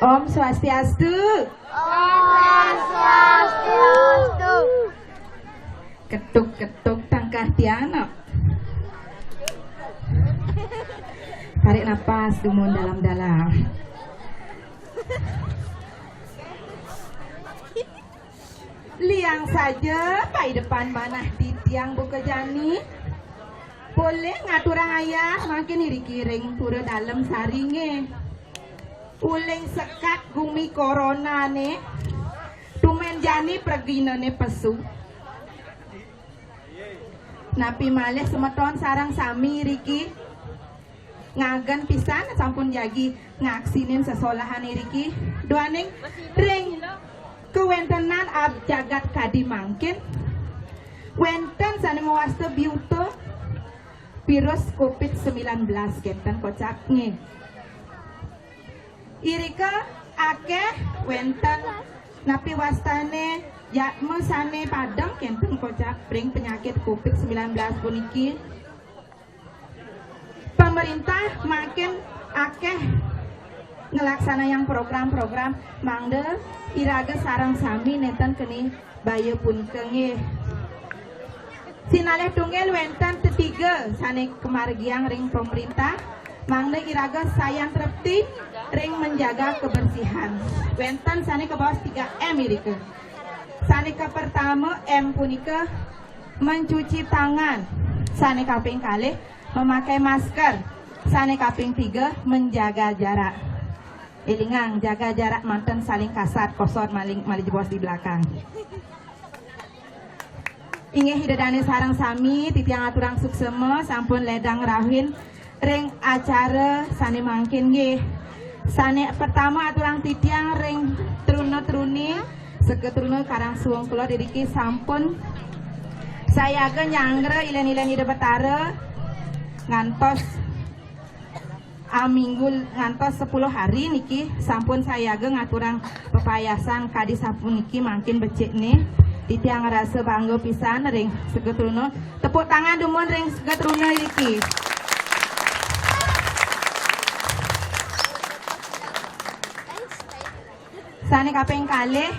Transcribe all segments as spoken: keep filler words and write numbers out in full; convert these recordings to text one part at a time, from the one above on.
Om Swastiastu. Om Swastiastu. Ketuk-ketuk tangkah tiang. Tarik napas dumun dalam-dalam. Liang saja paidepan manah titiang buka jani. Polih ngaturang ayah mangkin iriki ring pura dalem saringe. Uling sekat gumi koronane, tumen jani praginane pesu. Napi malih semeton sareng sami iriki ngagen pisan sampun jagi ngaksinin sesolahan iriki duaning ring kawentenan ab jagat kadi mangkin wenten sane mawasta biuta virus covid sembilan belas kenten kocap nggih. Irika akeh wenten napi wastane jadma sane padem kenten kocap ring penyakit covid sembilan belas puniki. Pemerintah makin akeh ngelaksanayang program-program mangda iraga sareng sami nenten keni baya punika nggih. Sinalih tunggil wenten tetiga sane kamargiang ring pemerintah mangda iraga sayan trepti ring menjaga kebersihan. Wenten sane kabaos tiga M irika. Sane kapertama M punika mencuci tangan. Sane kaping kalih memakai masker. Sane kaping tiga menjaga jarak. Elingang, jaga jarak manten saling kasat kosot maling malih jebos di belakang. Inggih Ida Dane sareng sami, titiang aturang suksema sampun ledang rauhin ring acara sane mangkin nggih. Sane pertama aturang titiang ring truna-truni, seka truna Karang Suwung Kelod iriki sampun sayaga nyanggra ilen-ilen Ida Betara ngantos aminggu ngantos sepuluh hari niki sampun sayaga ngaturang pepayasan kadi sapuniki mangkin becikne. Titiang ngrasa bangga pisan ring seka truna. Tepuk tangan dumun ring seka truna niki. Sane kaping kalih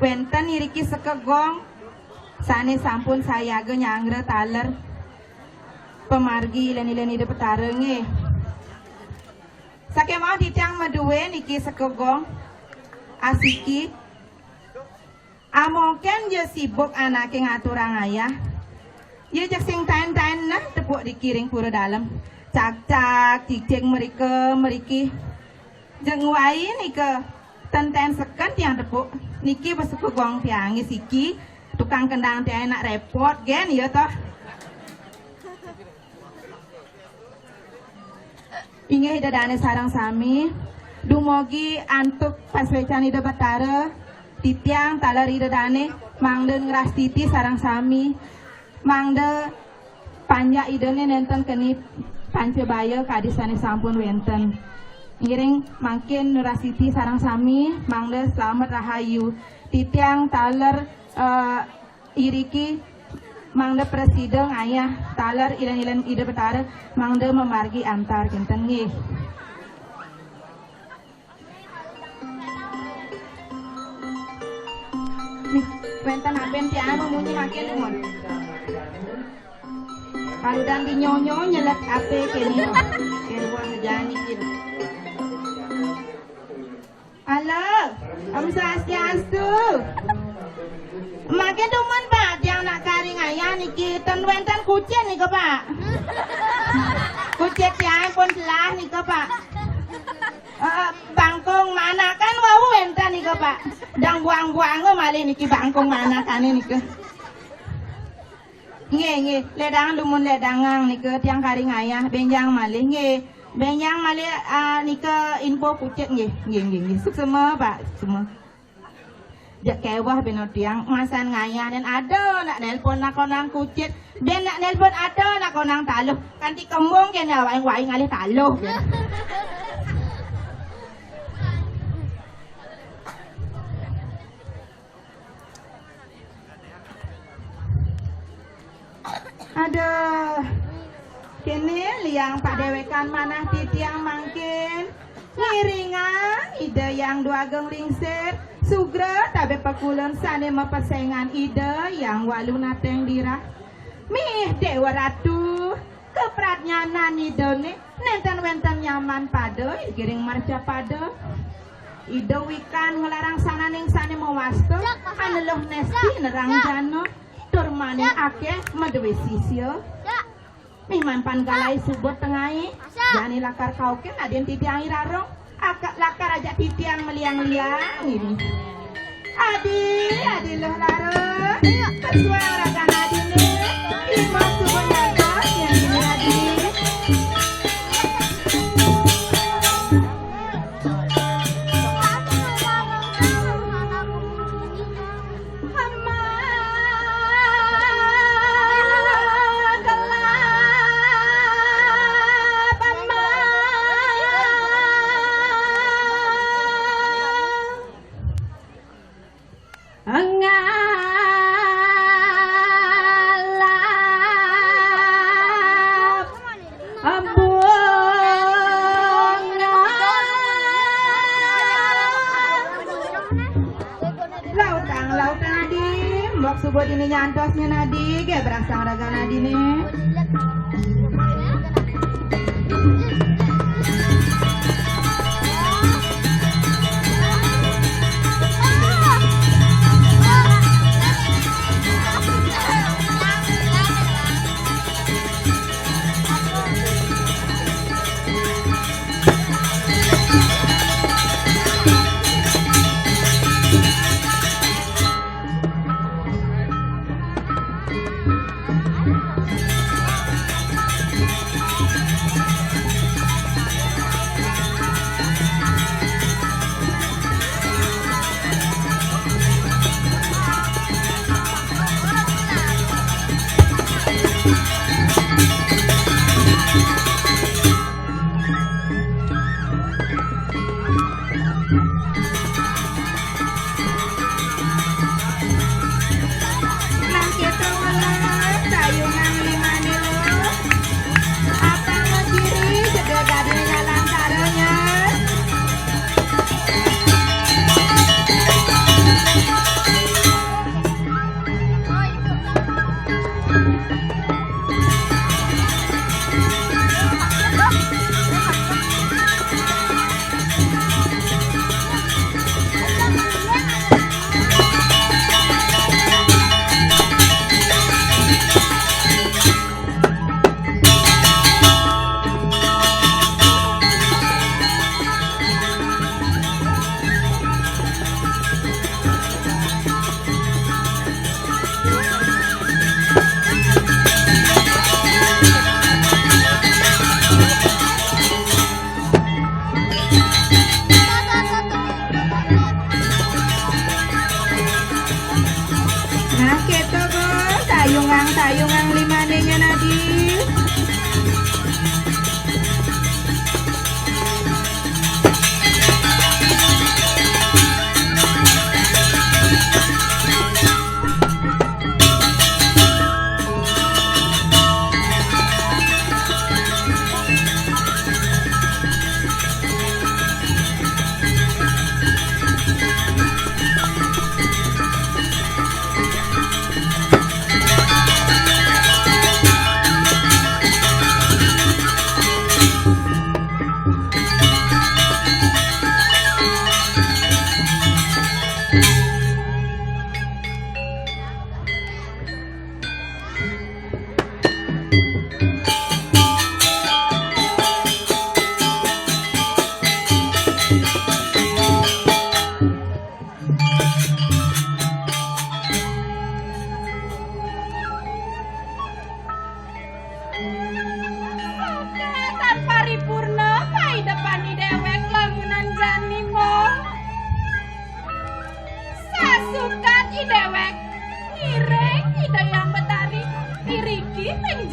wenten iriki seka gong sane sampun sayaga nyanggra taler pamargi ilen-ilen Ida Betara nggih. Saking wau titiang madue niki seka gong asiki. Amoken ja sibuk anake ngaturang ayah. Ya jeg sing taen-taen nah tepuk diki ring pura dalem. Cak-cak cicing merika meriki. Jeg nguai nika tenten seken tiang tepuk. Niki beseka gong tiange siki. Tukang kendang tiange nak repot gen ya toh. Inggih Ida Dane sareng sami, dumugi antuk pasuecan Ida Batara, titiang taler Ida Dane mangda ngrastiti sareng sami, mangda panjak Idane nenten keni panca baya kadi sane sampun wenten. Ngiring mangkin nurastiti sareng sami, mangda slamet rahayu. Titiang taler, eh, iriki mangda prasida ngayah taler ilen-ilen Ida Betara mangda mamargi antar kinten nggih. Nih, wenten apen tiang munyi makin numun. Kaludan di nyonyo nyelet ape kene. Keruang jani kira. Halo, Om Swastiastu. Makin dumun, Pak, tiang nak kari ngayah niki ten wenten kucit nika, Pak. Kucit tiang pun telah nika, Pak. Eh, bangkung manakan wau wenten nika, Pak. Dang buang-buang malih niki bangkung manakane nika. Nggih, nggih, ledangang dumun ledangang nika tiang kari ngayah benjang malih nggih. Bénjang malih, ah, nika info kucit nggih, nggih, nggih, nggih. Suksma, Pak, suksma. Jak kéweh bina tiang, masan ngayanin ada nak nélpon nak konang kucit. Bén nak nélpon ada nak konang taluh. Kanti kembung kéné awak yang waing ngalih taluh. Aduh. Kéné liang padéwékan manah titiang mangkin. Ngiringang Ida Hyang Dwagung Lingsir, sugra tabé pakulun sané mapesengan Ida Hyang Walu Nateng Dirah. Mih Déwa Ratu, kapradnyanan Idané nénten wénten nyaman pada giring marcapada. Ida wikan nglarang sananing sané mawasta, aneluh nésti nerang jana, tur maning akéh madué sisya. Mih mapan galahé suba tengai, jani lakar kaukin adin titiang irarung, aka lakar ajak titiang maliang-liang ini. Adi, adi luh larung, kesuang ragan adiné, imah suba nyantos yang ini adi. Ngalap embung. Lautang, lautang adi, mbok suba dini nyantosnya nadi, ge berasang raga nadi nih.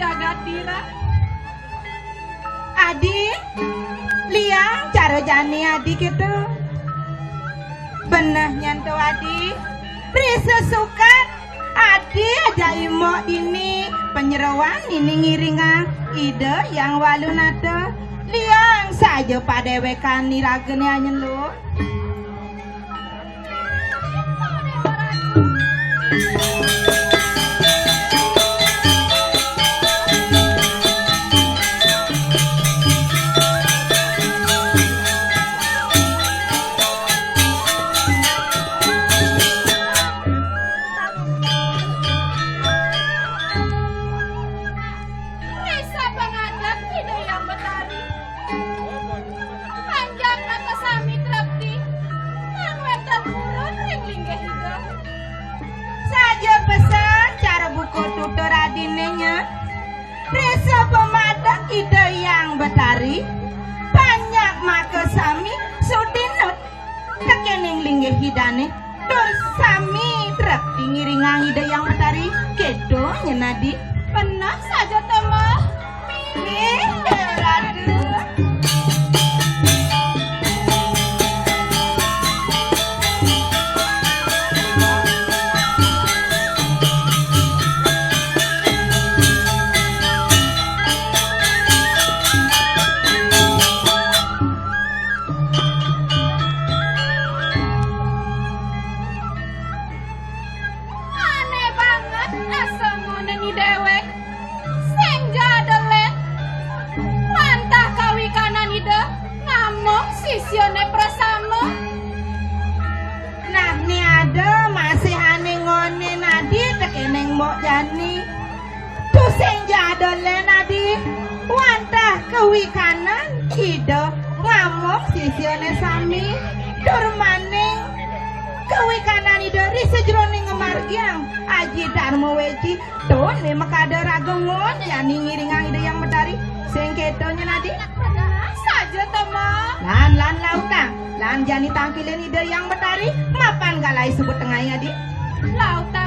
Jagatira. Adi, liang cara jani adi kéto. Beneh nyan to adi. Ri sesukat adi ajak i mok dini panyeroan nini ngiringang Ida Hyang Walunata. Liang saja padéwékan iragané anyeluk. Risa pangadeg Ida Hyang Betari. Panjak maka sami trekti, lan wénten purun ring linggih Ida. Saja pesan cara buka tutur adiné nya. Risa pamadeg Ida Hyang Betari, panjak maka sami sudinut tekéning linggih Idané, tur sami trekti ngiringang Ida Hyang Betari, kéto nyen adi. Beneh saja to, Mbok. Mih, Ratu. Ané banget asa ngonéni déwék. Sing jadelen. Wantah kawikanan Ida ngamong sisyané prasama. Nah, né ada masih ané ngoné nadi tekéning Mbok Jani. Tusing jadelen adi. Wantah kawikanan Ida ngamong sisyané sami. Tur maning kawikanan Ida ri sajeroning ngamargiang Aji Darma Weji. Tuh, né makada raga ngon, jani ngiringang Ida Hyang Betari. Sing kéto nyen adi. Saja to, Mbok. Lan, lan lautang. Lan jani tangkilin Ida Hyang Betari, mapan galahé suba tengahé adi. Lautang.